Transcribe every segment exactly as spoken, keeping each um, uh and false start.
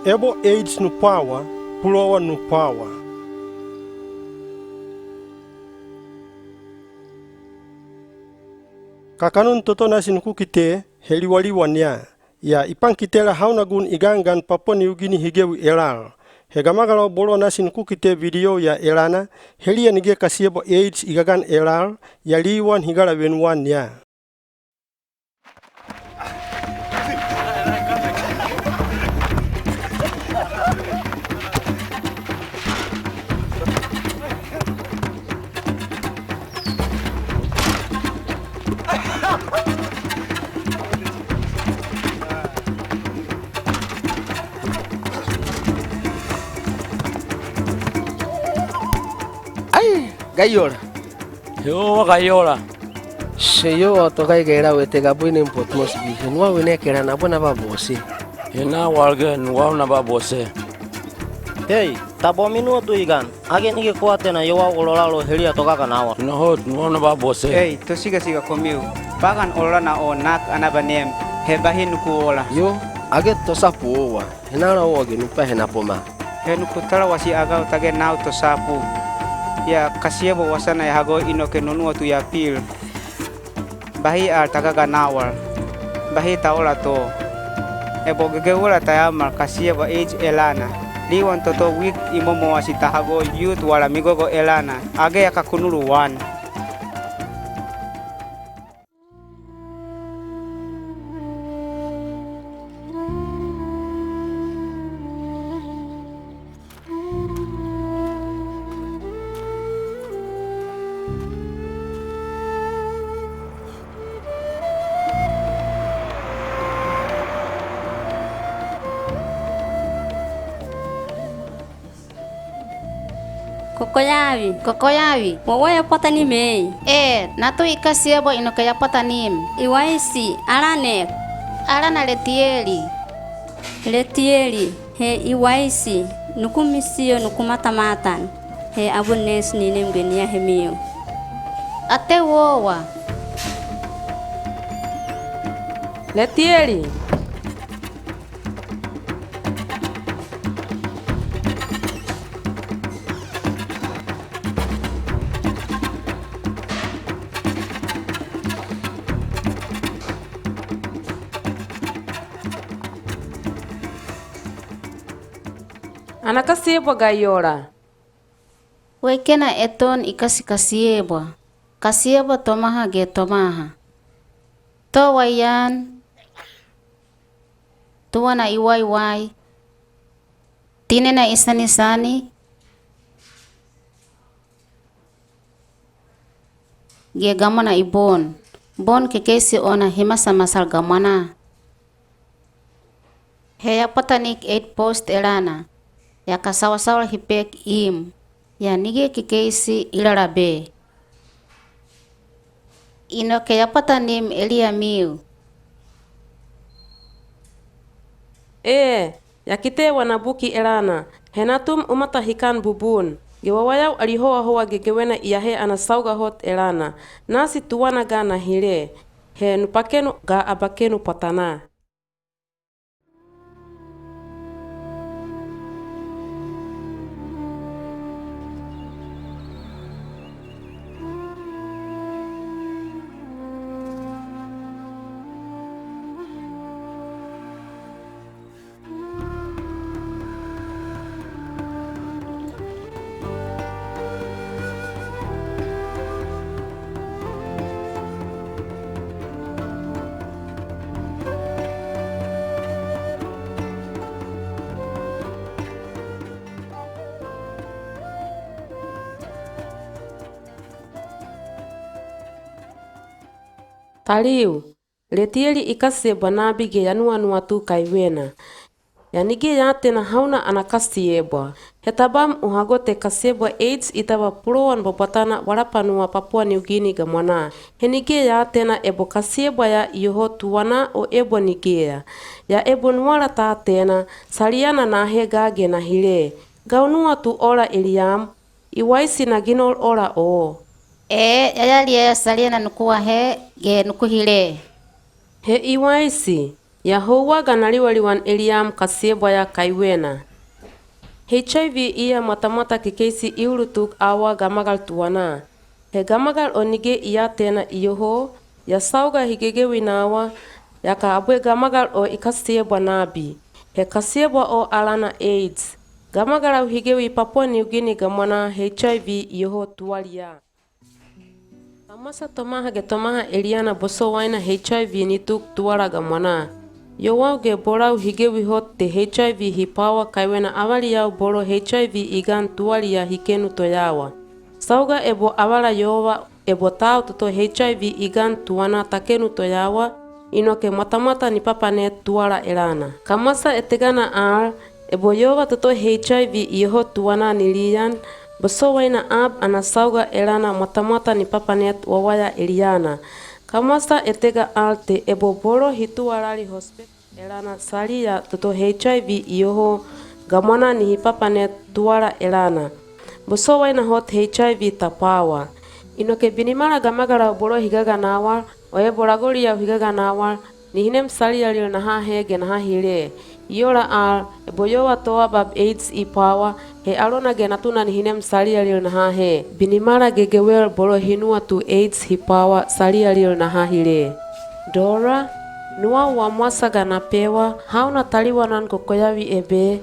Ebo AIDS nu pwawa, pulowan nu pwawa. Kakanun toto nasi nu kukite, he liwaliwan ya. Ya ipan kitela haunagun igangan Papua Niugini higeu elal. He gamagalau bolo nasi nu kukite video ya elana, heli ya nige kasiebo AIDS igagan elal, ya liwan higala wenuan ya. Ai, gaiola. He owa gaiola. Seio o tokai gaila wete gabui nem potmos bi, he nua wene kela na bona ba bose. He na walge nua na ba bose. Hei, tabo minua tu igan. Age nige kuatena yowa olola lo helia togaga nawa. Nohot, nua na ba bose. Hei, to siga siga komiu. Bagan olola na o nak anaba nem. He bahi nuku ola. Yo, age to sapu owa. He na la owa ge nupa he na poma. He nuku tala wasi agau tage nau to sapu. Ya kasiebo wasana ya hago ino ke nonua tu ya pil. Bahi al tagaga nawal. Bahi taola to. Ebo gegewala tayamal kasiebo AIDS elana. Liwan toto wik imomo wasi tahago yut wala migogo elana. Age ya kakunulu wan. Kokoyawi, kokoyawi, wowo ya pota ni mei. E, natu ikasiebo ino ke ya pota nim. Iwaisi, alanek. Alana letieli. Letieli. He iwaisi, nuku misio nuku matamatan. He abun nes ninem genia he miu. Ate wowa. Letieli. Ana kasiebwa gaiola. Wekena eton ikasi kasiebwa. Kasiebwa tomaha ge tomaha. To waian. Tuwana iwaiwai. Tinena isanisani. Ge gamana ibon. Bon kekeisi ona himasa masal gamana. He ya patanik eight post elana. Ya kasawasawa hipek im. Ya nige kekeisi ilalabe. Ino ke ya patanim elia miu. E, ya kite wana buki elana. He natum umata hikan bubun. Ge wawayau alihoa hoa gegewena iahe ana sauga hot elana. Nasi tuwana ga na hile. He nupakenu ga abakenu patana. Taliu, letieli ikasiebwa nabi ge yanuanua tu kaiwena. Ya nige yatena hauna ana kasiebwa. He tabam uhagote kasiebwa AIDS itaba pulowan bobotana walapanua Papua New Guinea gamwana. He nige yatena ebo kasiebwa ya iyoho tuwana o ebo nigea. Ya ebo nuala tatena, saliana nahe ga ge nahile. Gaunua tu ola eliam, iwaisi na ginol ola o. E, yaya lia ya saliana nukuahe, ge nukuhile. He iwaisi, Ya houa ga naliwaliwan Eliam ka siebwaya kaiwena. HIV ia mwatamwata kekeisi iulutuk awa gamagal tuwana. He gamagal o nige ia tena iyoho, ya sauga higegewinawa, ya ka abwe gamagal o i ka siebwa nabi. He ka siebwa o alana AIDS. Gamagalau higewi Papua New Guinea ga mwana HIV iyoho tuwalia. Ka masa tomaha ge tomaha Eliana bosowaina HIV ni tuk tuwala ga mwana. Yowau ge bolau higewi hot te HIV hi pawa kaiwena awaliau bolo HIV igan tuwalia hikenu toyawa. Sauga ebo awala yowa ebo tau toto HIV igan tuwana takenu toyawa, ino ke mwatamwata ni papanet tuwala elana. Ka masa etegana al, ebo yowa toto HIV iyoho tuwana ni lian, bosowaina ab ana sauga elana mwatamwata ni papanet wawaya Eliana. Ka masa etega al te ebo bolo hituwalali hospital elana salia toto HIV iyoho ga mwana ni hi papanet tuwala elana. Bosowaina hot HIV ta pawa. Ino ke binimala gamagalau bolo higaganawal, o ebo lagoliau higaganawal, ni hinem salialil naha he ge naha hile. Yola al, ebo yowa towa bab AIDS i pawa, he alona ge natuna ni hinem salialil naha he. Binimala gegewel bolo hinua tu AIDS hi pawa salialil naha hile. Dora, nuwa wa mwasa ga napewa, hauna taliwanan kokoyawi ebe,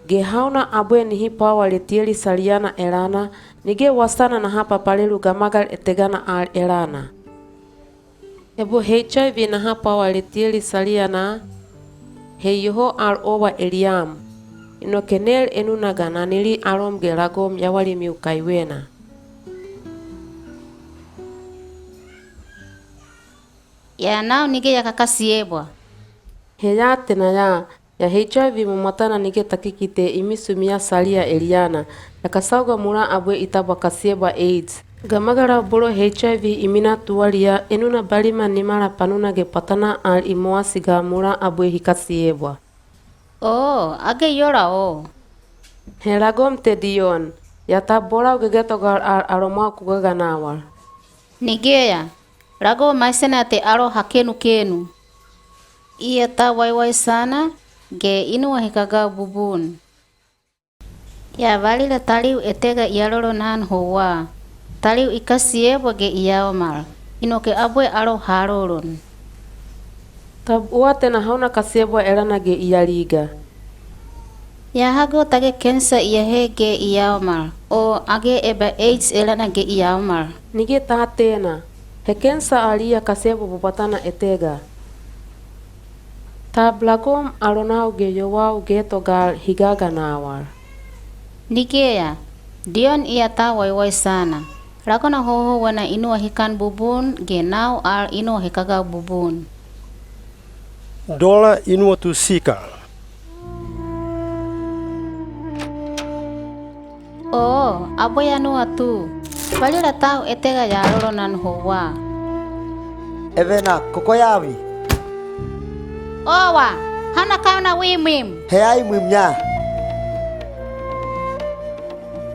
ge hauna abwe ni hi pawa letieli saliana elana, nige wasana naha papalelu gamagal etegana al elana. Ebo HIV naha pawa letieli saliana, he yoho al owa Eliam. Ino ke nel enuna ga nanili alom ge lagom yawalimiu kaiwena. Ya nau nige ya ka ka siebwa. He ya tena ya, ya HIV mwamwatana nige takikite i misu mia salia Eliana, ya ka sauga mula abwe i tabwa ka siebwa AIDS. Gamagalau bolo HIV i mina tuwalia enuna balima nimala panuna ge patana al i moasi ga mula abwe hi ka siebwa. O, age yola o. He lagom te Dion, ya ta bolau gegetogal al alomau kugaganawal. Nigeya, lago maisena te alo hakenukenu. Ia ta waiwai sana, ge inua hikagau bubun. Ya valila taliu etega ia lolonan howa. Taliu i ka siebwa ge ia omal. Ino ke abwe alo halolon. Tab ua tena hauna ka siebwa elana ge ia liga. Ya hago tage kensa ia he ge ia omal. O age eba AIDS elana ge ia omal. Nige ta tena. He kensa alia ka siebwa bubwatana etega. Tab lagom alonau ge yowau getogal higaganawal. Nigeya, Dion ia ta waiwai sana. Lagona hoho wena inua hikan bubun, ge nau al inua hikagau bubun. Dola inua tu sika. O, abwe ya nua tu. Valila tau etega ya lolonan howa. Evena, kokoyawi. Owa, hana kauna wimwim. He ai mwim nya.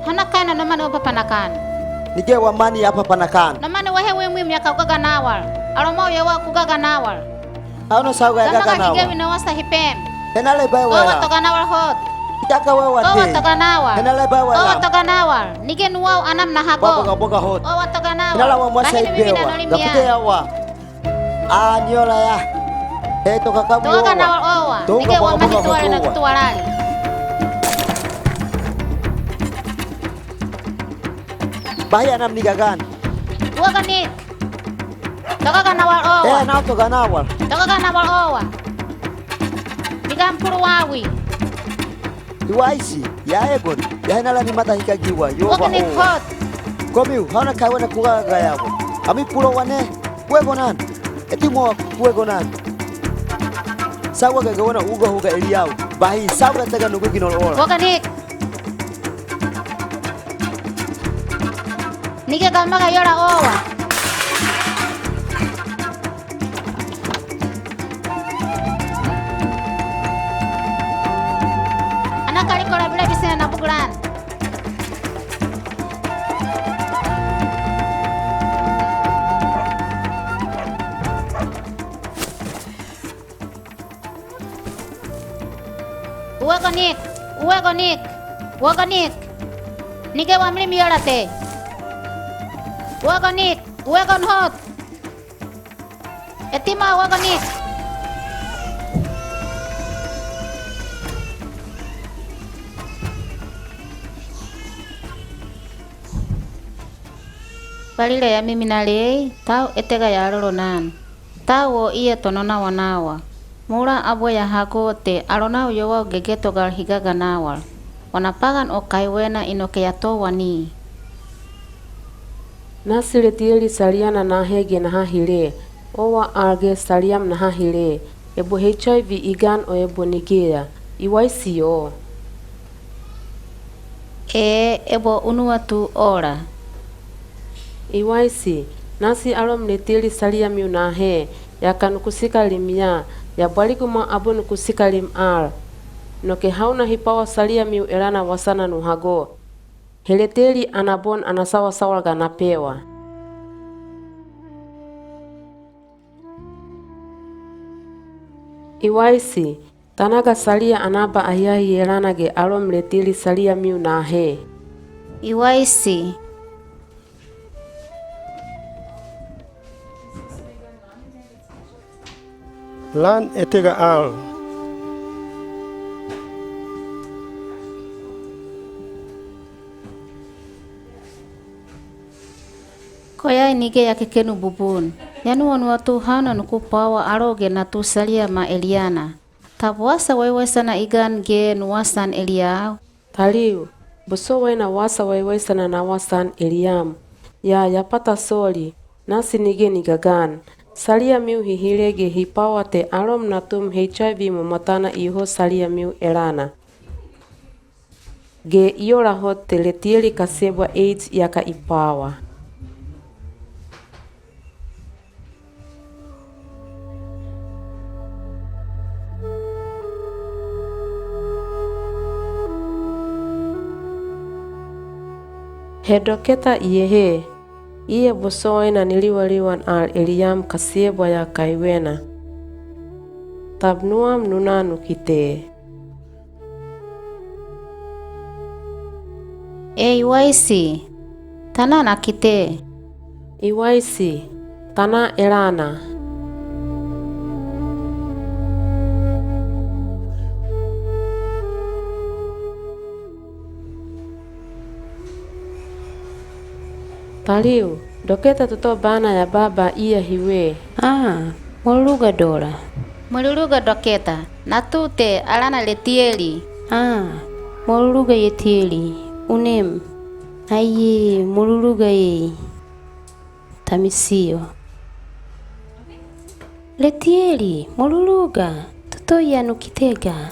Hana kauna nomane wa papanakan. Nige wa mani apa panakan. Nomane wehe wimwim ya ka ugaganawal. Alomau ya wa kugaganawal. Au no sauga ya gaganawal. Gamagal higewi no wasa hipem. Hena le bai wala. Owa toganawal hot. Itaka wa wa te. Owa toganawal. Hena le bai wala. Owa toganawal. Nige nuwau anam nahago. Wa boga boga hot. Owa toganawal. Hena la wa mwasa ibewa. Gapite ya wa. A nyola ya. He toka kabu owa. Toganawal owa. Nige wa mani tuwale na tuwalali. Bahi anam nigagan. Uwa ganik. Togaganawal owa. Eh, nau toganawal. Togaganawal owa. Migan puru wawi. Iwa isi, ya egon, ya henala ni mata hikagiwa, yo wa owa. Komiu, hauna kaiwana kuga gayabo. Ami pulo wane, kuegonan. Eti mo kuegonan. Sawa ga gawana uga huga eliau. Bahi, sawa ga tega nugu ginol ola. Kokanik. Nige gamaga yola owa. Ana kali kola bila bisina na bugulan. Uwegonik, uwegonik, uwegonik. Nige wamlim yolate. Uwegonik, uwegon hot. Etima uwegonik. Balile ya miminalei, tau etega ya alolonan. Tau o iye tonona wanawa. Mula abwe ya hago te alonau yowau gegeto gal higaga nawal. Wana pagan o kaiwena inoke ya to wani. Nasi letieli saliana nahe ge naha hile. Owa alge saliam naha hile. Ebo H I V igan o ebo nigea. Iwaisi yo. E, ebo unua tu ola. Iwaisi, nasi alom leteli salia miu nahe, ya ka nukusika limia, ya bwalikuma abu nukusika lim al. Noke hauna hipawa salia miu elana wasana nuhago. Heleteli anabon anasawasawal ganapewa. Iwaisi, tanaga salia anaba ayahi elana ge alom leteli salia miu nahe. Iwaisi. Lan etega al. Koya nige ya kekenu bubun. Yanu wanu watu hauna nuku pawa alo ge natu salia ma Eliana. Tabuasa waiwaisana igan ge nuwasan Eliau. Taliu, buso waina wasa waiwaisana nawasan Eliam. Ya, ya pata soli, nasi nige nigagan. Salia miu hihile ge hipawa te alom natum H I V momatana iho salia miu elana. Ge iola hot te letieli kasebwa AIDS yaka ipawa. He doketa iye he, iye buso waina niliwaliwan al Eliam kasiebwa ya kaiwena. Tabnuam nuna nukite. E Iwaisi, tana nakite. Iwaisi, tana elana. Taliu, doketa toto bana ya baba iya hiwe. A, moluluga Dola. Moluluga doketa, natu te alana letieli. A, moluluga yetieli, unem. Aye, moluluga ye. Tamisio. Letieli, moluluga, toto yanu kitega.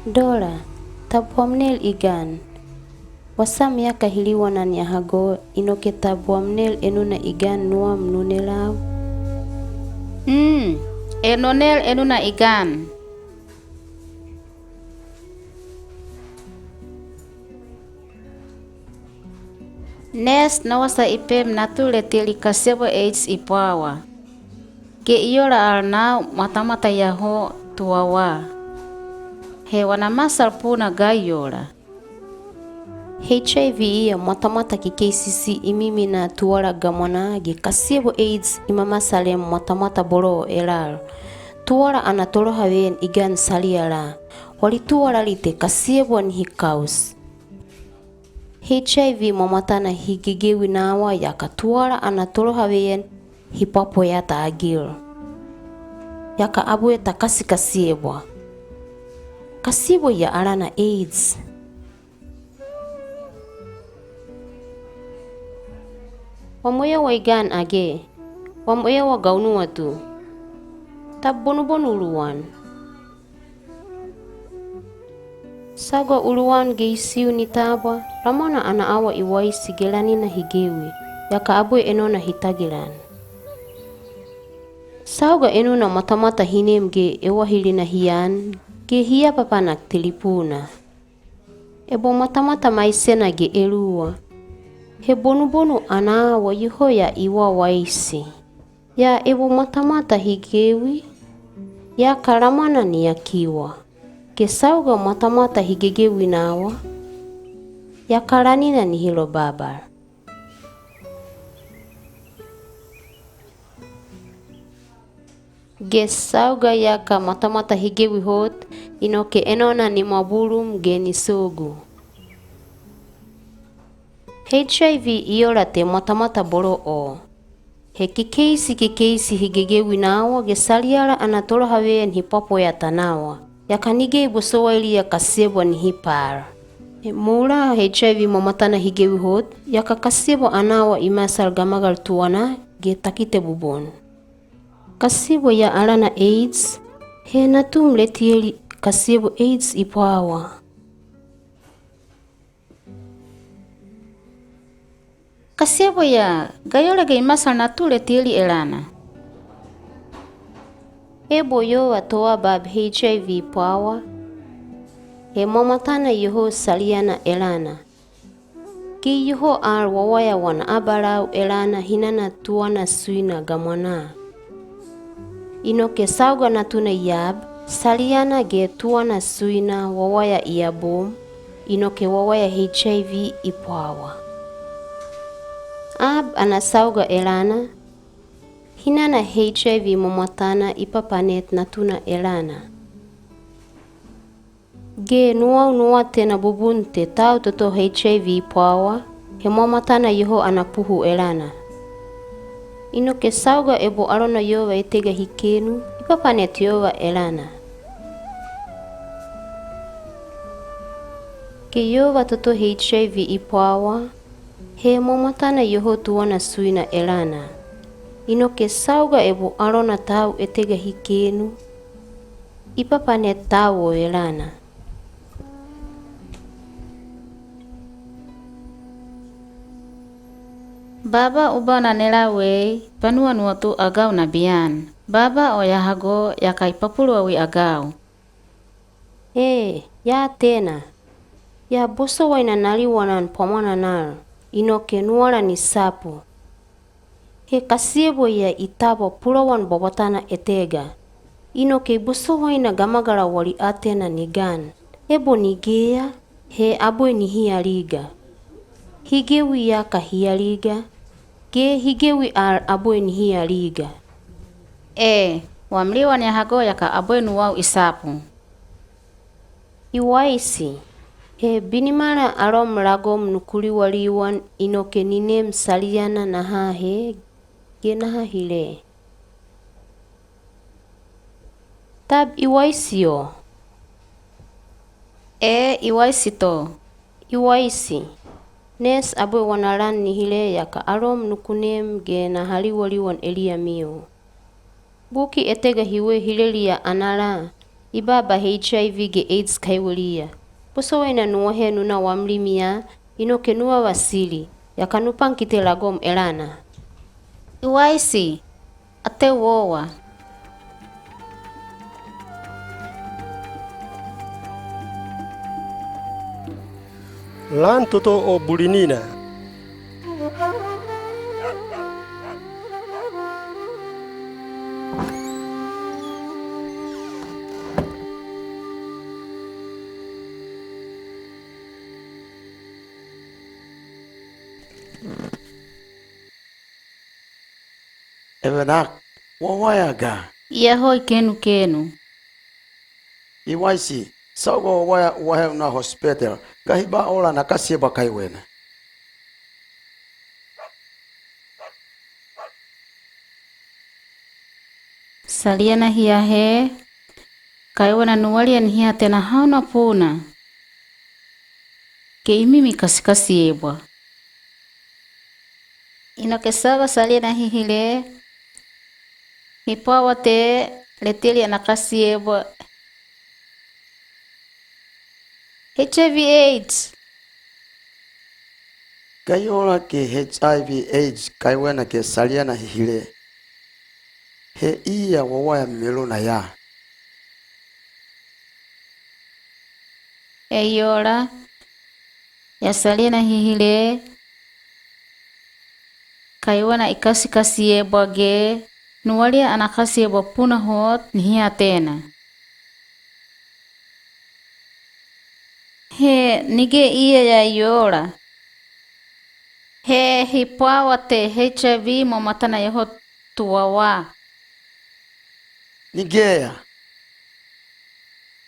Dola, tabuamnel igan. Wasam yaka hiliwanan ya hago, inoke tabuamnel enuna igan nuam nunelau. Mm, enonel enuna igan. Nes nawasa ipem natu letieli kasebwa AIDS ipawa. Ge iola al nau matamata yaho tuwawa. He wana masal puna gaiola. H I V iya matamata kikei sisi imimina tuwala gamwana ge kasebwa AIDS imamasalem matamata bolo elal. Tuwala ana tolohawen igan saliala. Wali tuwala lite kasebwa ni hikaus. H I V mamatana higegewi nawa yaka tuwala ana tolohawen hipapwe yata agil. Yaka abwe ta kasi kasiebwa. Kasiebwa ya alana AIDS. Wamoya waigan age. Wamoya wagaunu watu. Tabonubonu luwan. Sauga uluwan ge isiu ni tabwa, lamana ana awa Iwaisi ge lanina higewi, yaka abwe enona hitagilan. Sauga enuna matamata hinem ge ewahilina hiyan, ge hiya papanak telipuna. Ebo matamata maisena ge eluwa. He bonubonu ana awa yoho ya Iwawaisi. Ya ebo matamata higewi, ya ka lamana ni ya kiwa. Ke sauga matamata higegewi nawa, ya ka lanina ni hilo babal. Ge sauga ya ka matamata higewi hot, ino ke enona ni mabulum ge ni sogu. H I V i ola te matamata bolo o. He kikeisi kikeisi higegewi nawa ge saliala ana tolo hawean hipapo ya tanawa. Ya ka nigei bosowaili ya ka siebo ni hipal. He mula H I V mamatana higewi hot, ya ka kasiebo anawa i masal gamagal tuwana ge takite bubun. Kasiebo ya alana AIDS, he natum letieli kasiebo AIDS i pwawa. Kasiebo ya, gayola ge i masal natu letieli elana. Ebo yowa towa bab H I V i pwawa, he mamatana yoho saliana elana. Ki yoho al wawaya wan abalau elana hinana tuwana suina gamwana. Ino ke sauga natuna yab, saliana ge tuwana suina wawaya i abum, ino ke wawaya H I V i pwawa. Ab ana sauga elana, hinana H I V mamatana i papanet natuna elana. Ge nuwau nuwa tena bubun te tau toto H I V i pwawa, he mamatana yoho ana puhu elana. Ino ke sauga ebo alona yowa etega hikenu, i papanet yowa elana. Ke yowa toto H I V i pwawa, he mamatana yoho tuwana suina elana. Ino ke sauga ebo alona tau etega hikenu, i papanet tau o elana. Baba uba na nela wei, banua nuatu agau na bian. Baba o ya hago ya kai papulua wi agau. E, ya tena. Ya bosowaina naliwanan pwamananal, ino ke nuwala ni sapu. He kasiebo ya i tabo pulawan bwabwatana etega. Ino ke bosowaina gamagala wali atena ni gan. Ebo ni geya, he abwe ni hialiga. Higewi ya ka hialiga, ge higewi al abwe ni hialiga. E, wamliwan ya hago ya ka abwe nuwau i sapu. I waisi, he binimala alom lagom nukuliwaliwan ino ke ninem saliana naha he, ge naha hile. Tab i waisi o. E, i waisi to. I waisi. Nes abwe wanalan ni hile ya ka alom nukunem ge naha liwaliwan elia miu. Buki etega hiwe hilelia anala, i baba H I V ge AIDS kaiwelia. Bosowaina nuwahe nuna wamlimia, ino ke nuwa wasili, ya ka nupan kite lagom elana. I waisi, ate wowa. Lan toto o bulinina. Ewe nak, wawaya ga? Ia hoi kenukenu. I waisi, sauga wawaya uwahe una hospital, gahi ba ola na kasieba kaiwena. Saliana hiya he, kaiwena nuwalian hiya tena hauna puna. Ke i mimi kasikasiebwa. Ino ke sauga saliana hihile, hipwawa te leteli ana kasiebwa. H I V AIDS. Gaiola ke H I V AIDS kaiwena ke saliana hihile. He ia wawaya meluna ya. Eiola, ya saliana hihile, kaiwena ikasikasiebwa ge, Nuwalia ana kasiebo puna hot nihia tena. He nige ia ya yola. He hipwawa te H I V mo matana yoho tuwawa. Nigea.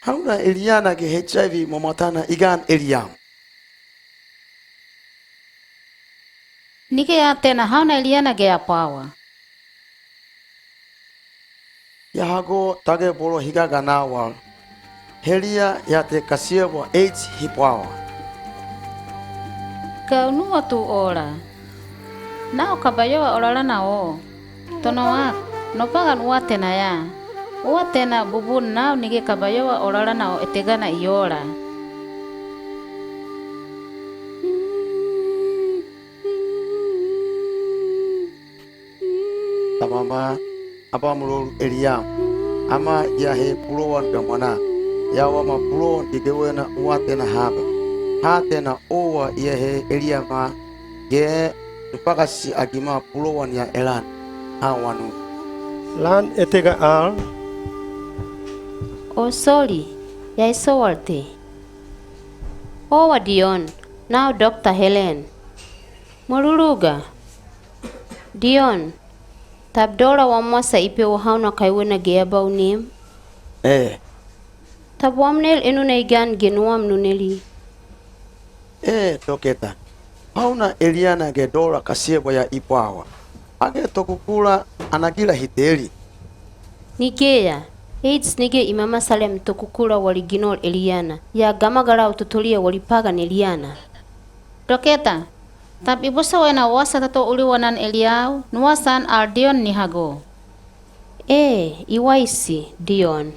Hauna Eliana ge H I V mo matana igan Eliam. Nigea tena hauna Eliana ge apawa. Yahago tage bolo higa ganawal. Helia ya te kasiebo AIDS hipwawa. Kau nua tu ola. Nau kabayowa olalana o. Tonoak, nopagan uwa tena ya. Uwa tena bubun nau nige kabayowa olalana o etegana iola. Tamama, aba mulolu Eliam. Ama yahe pulowan gamana. Yawama pulowan gegewena uwa tena haba. Ha tena owa yahe Eliama. Ge nupakasi agima pulowan ya elan. Ha wanu. Lan etega al. O soli, ya iso walte. Owa Dion, nau Dokta Helen. Moluluga. Dion, tab dola wamwasa ipe wa hauna kaiwena ge abau nim? E. Tab wamnel enuna igan ge nuam nuneli? E, doketa. Hauna Eliana ge dola kasiebo ya ipwawa. Age tokukula anagila hiteli. Nigea, AIDS nige imama salem tokukula wali ginol Eliana. Ya gamagalau totolia wali pagan Eliana. Doketa, tab ibuso wena wasa tato uliwanan Eliau, nuwasan al Dion nihago. E, iwaisi, Dion.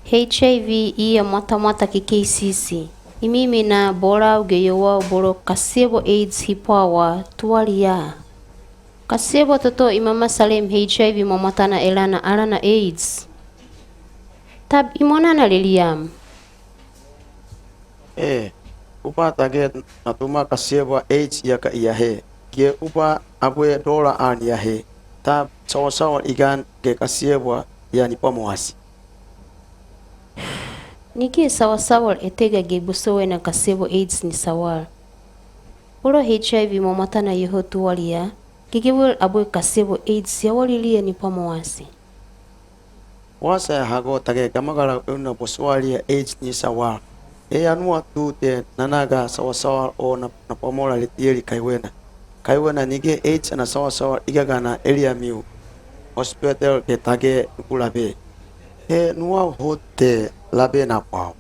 HIV ia mwatamwata kekeisisi. Imimina bolau ge yowau bolo kasiebo AIDS hipwawa tuwalia. Kasiebo toto imama salem HIV mo matana elana alana AIDS. Tab imonana leliam. E, upa tage natuma kasiebo AIDS yaka iahe. Ge upa abue dola an iahe. Tab sawasawal igan ge kasiebo ya nipamowasi. Nige sawasawal etega ge buso wena kasiebo AIDS ni sawal. Bolo HIV mo matana yoho tuwalia, gegewel abue kasiebo AIDS ya walilia nipamowasi. Wasa ya hago tage gamagalau euna buso walia AIDS ni sawal. E anua tu te nanaga sawasawal o na, napamola letieli kaiwena. Kaiwena nige AIDS ana sawasawal igagana Eliamiu. Hospital ge tage nukulabe. He nuau hote labe napwau.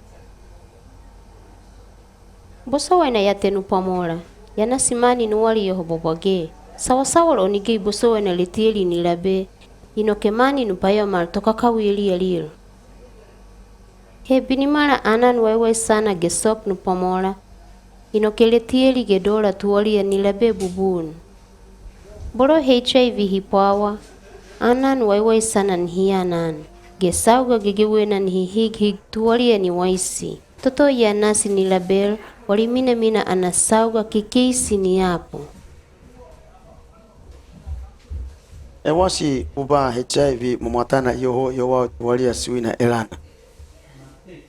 Buso wena ya te nupamola. Ya nasimani nuwali yoho bobage. Sawasawal o nige buso wena letieli nilabe. Inoke mani nupayo mal tokakawili yalil. He binimala anan waiwai sana ge sok nupamola. Inoke letieli ge dola tuwalia nilabe bubun. Bolo HIV hipwawa, anan waiwai sana nihianan. Ge sauga gegewena nihihig hig tuwalia niwaisi. Toto ya nasi nilabel, wali minamina ana sauga kekeisi niapu. Ewasi uba HIV mo matana yoho yowau tuwalia siwina elana.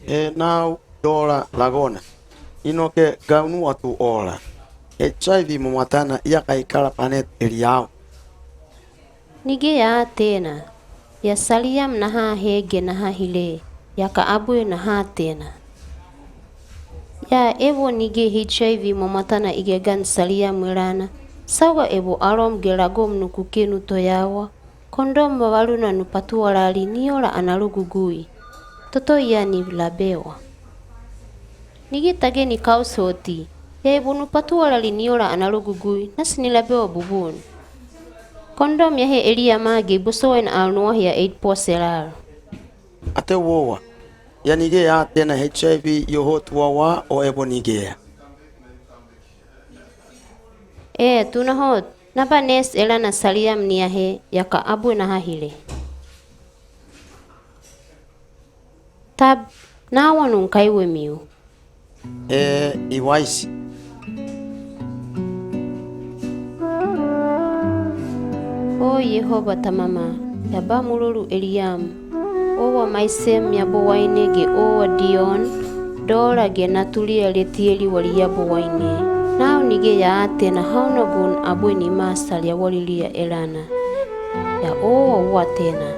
E nau dola lagona. Inoke gaunu atu ola. HIV mo matana yaka ikala panet Eliau. Nige ya tena. Ya saliam naha hege naha hile. Yaka abue naha tena. Ya ebo nige HIV mo matana igegan saliam elana. Sauga ebo alom ge lagom nukukenu toyawa. Kondom mavaluna nupatuwalali niola analugugui. Toto ya nilabewa. Nige tage nikausoti. Ya ebo nupatuwalali niola analugugui nasi nilabewa bubun. Kondom yahe Eliama ge buso wena al nuwahi ya eight poselal. Ate wowa. Ya nige ya tena HIV yoho tuwawa o ebo nige ya. E, tunahot. Naba nes elana saliam niahe yaka abue naha hile. Tab, nawanun kaiwemiu. E, iwaisi. O Yehova tamama, Ya ba mulolu Eliam, owa Maisem yabowaine ge owa Dion, Dola ge natulia Letieli wali yabowaine. Nao nige ya atena hauna gun abwe ni masal ya walilia Elana. Ya owa uwatena.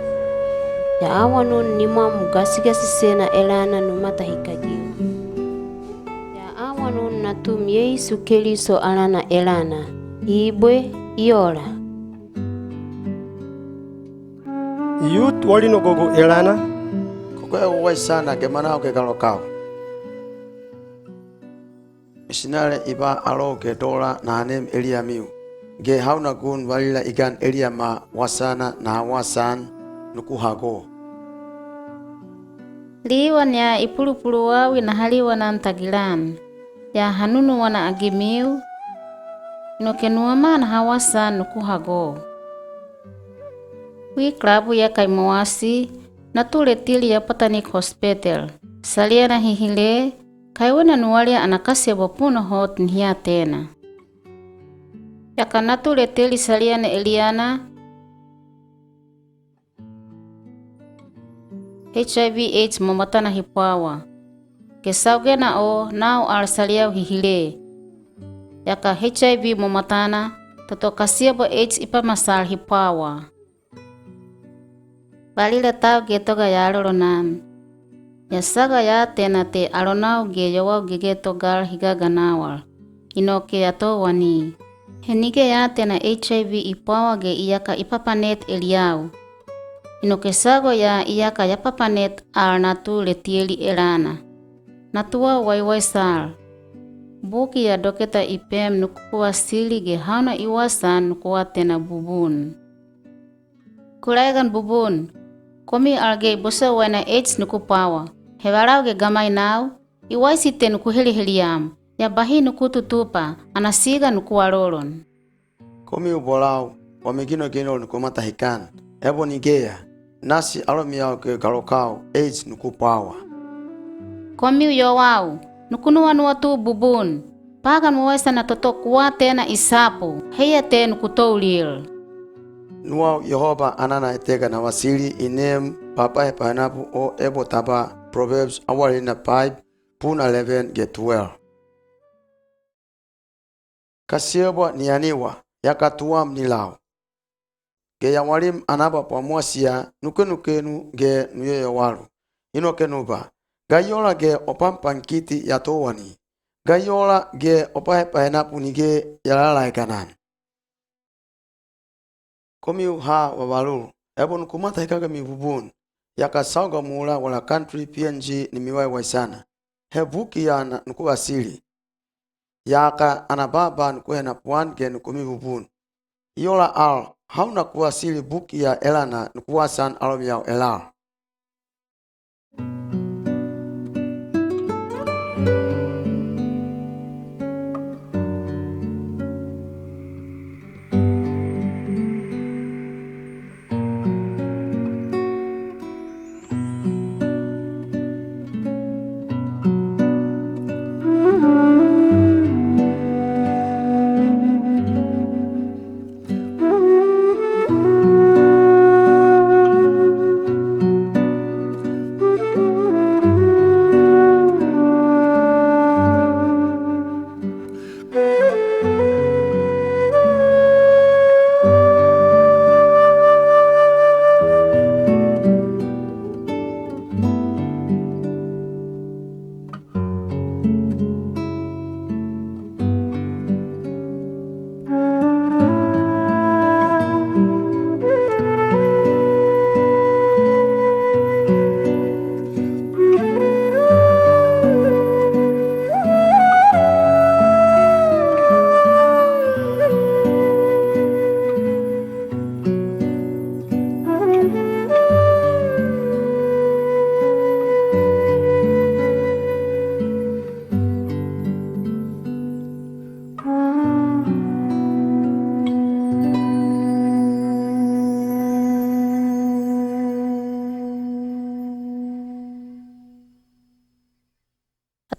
Ya awanun nimwamu gasigasisena Elana nu matahikagiu. Ya awanun natum Yesu Keliso alana Elana. Ibwe, iola. Yut wali nogogo Elana. Kokoya uwaisana ge manao ge galokao. Misinale iba alo ge Dola nahanem Eliamiu. Ge hauna gun walila igan Eliama wasana nahawasan nuku hago. Liwan ya ipulupuluwawi nahaliwanan tagilan. Ya hanunu wana agimiu. Ino ke nuwama nahawasan nuku hago. Wi klabu ya kai mowasi, natu Letieli ya patanik hospital. Salia na hihile, kai wena nuwalia ana kasiabo puna hot nihia tena. Ya ka natu Letieli salia na Eliana, H I V AIDS momatana hipwawa. Ke saugena o nao al saliau hihile. Ya ka H I V momatana, toto kasiabo AIDS ipa masal hipwawa. Balila tau ge toga ya lolonan. Ya saga ya tena te alonau ge yowau gege togal higa ganawal. Ino ke ya to wani. He nige ya tena H I V ipwawa ge iyaka ipapanet Eliau. Ino ke sago ya iyaka ya papanet al natu Letieli Elana. Natuwa waiwaisal. Buki ya doketa ipem nukuwa sili ge hauna iwasan nukuwa tena bubun. Kulaigan bubun. Komi alge ibosa waina AIDS nuku pwawa. Hewalau ge gamai nau. Iwaisi te nuku heliheliam. Ya bahi nuku tutupa. Ana siga nuku walolon. Komi ubolau. Wami ginoginol nuku matahikan. Ebo nigeya. Nasi alomiau ge galokau. AIDS nuku pwawa. Komi uyowau. Nuku nuwanuwa tu bubun. Pagan wawaisa na toto kuwa tena isapu, heya te nuku toulil. Nuwau Yehova anana etega na wasili inem papahe pahanapu o ebo taba Proverbs awalina five, puna eleven ge twelve. Kasiabwa nianiwa, ya katuwam nilau. Ge yawalim anaba pwamwasia nukenukenu ge nuyoyowalu. Ino ke nuba, gayola ge opampan kiti ya towani. Gayola ge opahepahenapu nige ya lalaeganan. Komiu ha wabalulu, ebo nuku matahikagami bubun, ya ka sauga mula wala country P N G ni miwaiwaisana. He buki ya na nuku asili. Ya ka ana baba nuku henapuan ge nuku mi bubun. Iyola al, hau naku asili buki ya elana nuku wasan alomiau elal.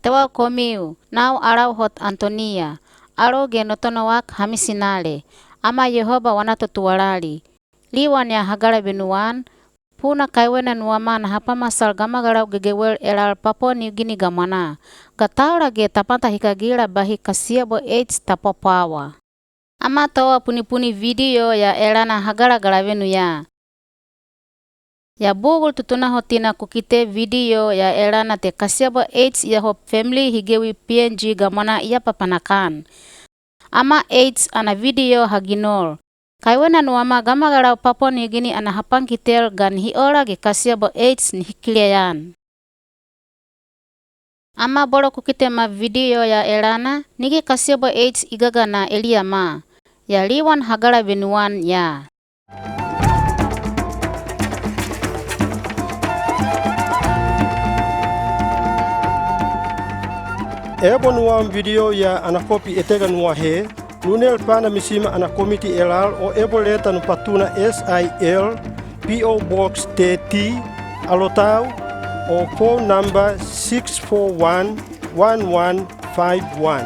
Atewa komiu, nau alau hot Antonia, alo ge notono wak hamisinale, ama Yehova wana totuwalali. liwan ya hagalabe nuan, puna kaiwena nuama na hapa masal gamagalau gegewel elal Papua New Guinea gamana. Ga taura ge tamata hikagila bahi kasiabo AIDS tapapawa. Ama towa punipuni video ya elana hagala galavenu ya. Ya bugul tutuna hotina kukite video ya elana te kasiabo AIDS ya ho family higewi P N G gamana ya papanakan. Ama AIDS ana video haginol. Kaiwena nuama gamagalau Papua New Guinea ana hapang kitel gan hiola ge kasiabo AIDS ni hikileyan. Ama bolo kukite ma video ya elana, nigi kasiabo AIDS igaga na elia ma. Ya liwan hagalabe nuan ya. Ebo nuam video ya ana kopi etega nua he, nunel pana misima ana komiti elal o ebo leta nu patuna S I L, P O Box thirty, Alotau, o phone number six four one one one five one.